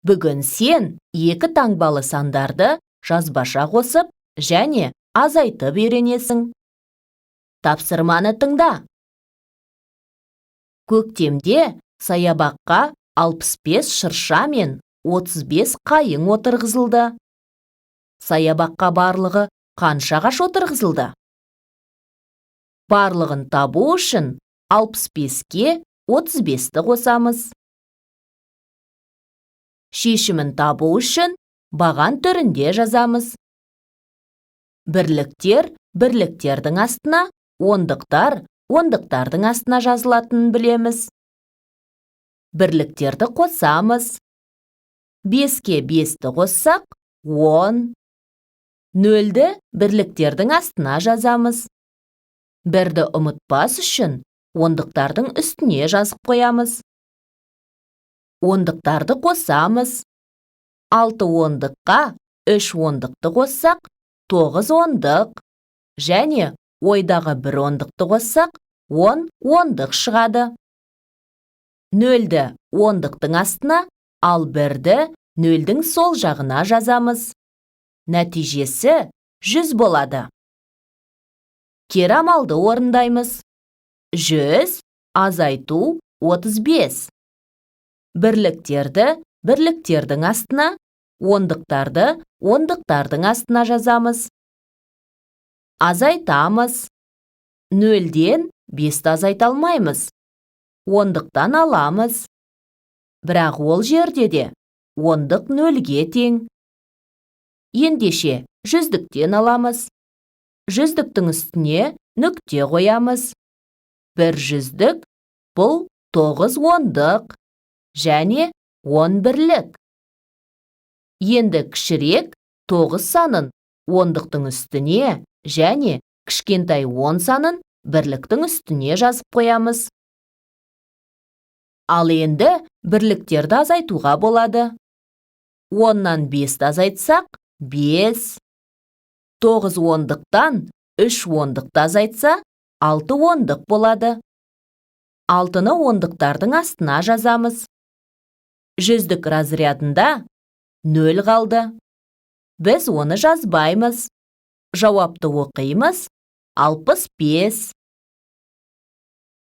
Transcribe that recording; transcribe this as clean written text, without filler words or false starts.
Бүгін сен екі таңбалы сандарды жазбаша қосып және азайтып үйренесің. Тапсырманы тыңда. Көктемде саябаққа 65 шырша мен 35 қайың отырғызылды. Саябаққа барлығы қанша ағаш отырғызылды? Барлығын табу үшін 65-ке 35-ті қосамыз. Шешімін табу үшін баған түрінде жазамыз. Бірліктер бірліктердің астына, ондықтар ондықтардың астына жазылатынын білеміз. Бірліктерді қосамыз. 5-ке 5-ті қоссақ, 10. Нөлді бірліктердің астына жазамыз. Бірді ұмытпас үшін ондықтардың үстіне жазып қоямыз. Ондықтарды қосамыз. 6 ондыққа 3 ондықты қоссақ, 9 ондық. Және ойдағы бір ондықты қоссақ, 10 ондық шығады. Нөлді ондықтың астына, ал бірді нөлдің сол жағына жазамыз. Нәтижесі 100 болады. Кері амалды орындаймыз. 100 азайту 35. Бірліктерді бірліктердің астына, ондықтарды ондықтардың астына жазамыз. Азайтамыз. Нөлден 5-ті азайта алмаймыз. Ондықтан аламыз. Бірақ ол жерде де ондық нөлге тең. Ендеше жүздіктен аламыз. Жүздіктің үстіне нүкте қоямыз. Бір жүздік – бұл 9 ондық және 10 бірлік. Енді кішірек 9 санын ондықтың үстіне және кішкентай 10 санын бірліктің үстіне жазып қоямыз. Ал енді бірліктерді азайтуға болады. 10-нан 5-ті азайтсақ, 5. 9 ондықтан 3 ондықты азайтса, 6 ондық болады. 6-ны ондықтардың астына жазамыз. Жүздік разрядында 0 қалды. Біз оны жазбаймыз. Жауапты оқимыз: 65.